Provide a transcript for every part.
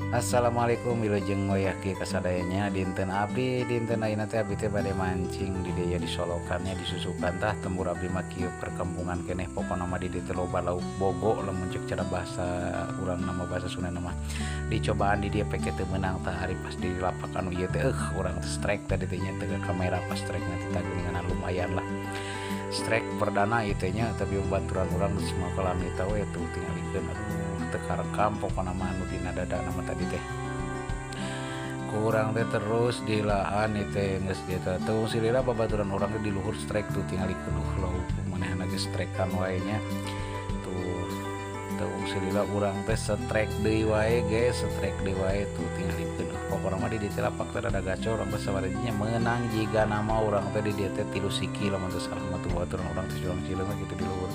Assalamualaikum, wilujeng wayah kieu kasadayanya. Dinten abdi, dinten ayeuna teh abdi teh bade mancing di dieu, di solokannya, di susukan. Tah, tembur abdi mah kieu, perkampungan keneh. Pokona mah di dieu teh loba lauk bogo, lamun cek cara bahasa urang nama bahasa Sunda mah. Dicobaan di dieu peke teu meunang. Tah, ari pas di lapak anu ieu teh urang teh strike tadi teh nya, teu kamera pas strike nanti tah, lumayan lah strike perdana ieu teh nya. Tapi baturan urang geus makalan eta we tuh, tingalikeun. Aduh, teu karekam. Pokona mah anu dina dada nama tadi teh kurang teh terus dilaan itu geus dia teh. Teu silila babaturan urang teh di luhur strike tuh, tingalikeun. Lauk manehna geus strikean wae nya tuh. Teu silila urang teh strike deui wae guys, strike deui wae tuh, tingalikeun. Pokona mah di dieu teh lapak teh rada gacor. Urang teh sabarnya meunang jiga nama urang teh di dieu teh tilu siki lamun teu salah mah tuh. Babaturan urang teh juang cileung gitu di luhur.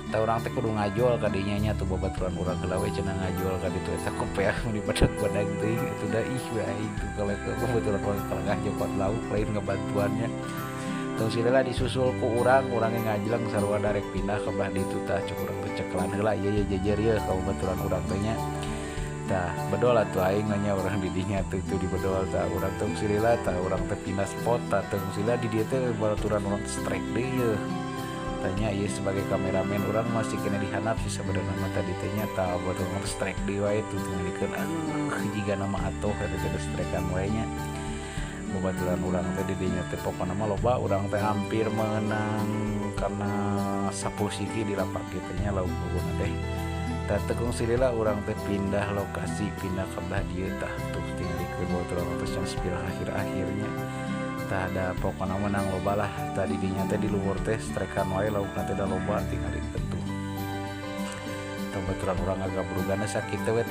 Tah, urang teh kudu ngajol ka dinya nya tuh. Babaturan urang heula we cenah ngajol ka ditu eta kopeah mun dibadag-badag teuing itu da. Ih, bae itu kalau babaturan urang kalengah jopot lauk lain ngebantuannya. Tong silila disusul ku urang, urang ngajleng sarua darek pindah ke belah ditu. Tah, cek urang teh cekelan heula ieu ye jejer ye ka babaturan urang teh nya. Tah, bedol atuh aing nanya urang di dinya tuh, tuh di bedol. Tah, urang tong silila, tah urang teh pindah spot. Tah, tong silila di dieu teh babaturan urang strike deui ye. Tanya ieu sebagai kameramen urang masih kena dihandap sih sebenarnya mah tadi teh nya. Tah, babaturan urang strike deui wae tuh, tingalikeun. Jiga nama atuh eta teh strikean wae nya babaturan urang teh di dinya teh. Pokona mah loba, urang teh hampir menang karena 10 siki di lapak kitu nya lauk bogona teh. Tah, tekung silila urang teh pindah lokasi, pindah ke belah dieu. Tah, tuh tingalikeun, babaturan urang teh spill akhir-akhirnya. Tah, ada pokona menang loba lah tadi dinya teh. Di luhur teh strekan wae laukna teh da loba, tingalikeun tuh. Tah, babaturan urang agak berugana sakitu we.